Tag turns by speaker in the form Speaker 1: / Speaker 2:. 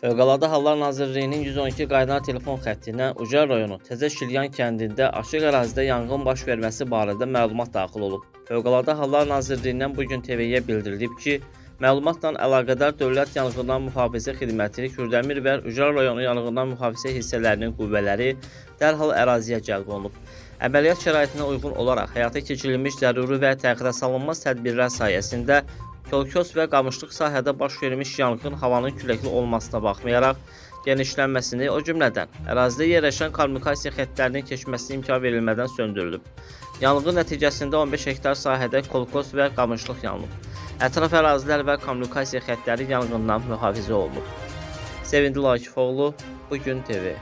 Speaker 1: Fövqəladə Hallar Nazirliyinin 112 qaynar telefon xəttinə Ucar rayonu Təzə Şilyan kəndində açıq ərazidə yanğın baş verməsi barədə məlumat daxil olub. Fövqəladə Hallar Nazirliyindən bu gün TV-yə bildirilib ki, məlumatla əlaqədar Dövlət Yanğından Mühafizə Xidməti Kürdəmir və Ucar rayonu yanğından mühafizə hissələrinin qüvvələri dərhal əraziyə cəlb olunub. Əməliyyat şəraitinə uyğun olaraq həyata keçirilmiş zəruri və təxirə salınmaz tədbirlər sayəsində Kolkos və qamışlıq sahədə baş vermiş yanğın havanın küləkli olmasına baxmayaraq genişlənməsini, o cümlədən ərazidə yerləşən kommunikasiya xəttlərinin keçməsinə imkan verilmədən söndürülüb. Yanğın nəticəsində 15 hektar sahədə kolkos və qamışlıq yanıb. Ətraf ərazilər və kommunikasiya xəttləri yanğından mühafizə olunub. Sevindli Akifoğlu, Bu gün TV.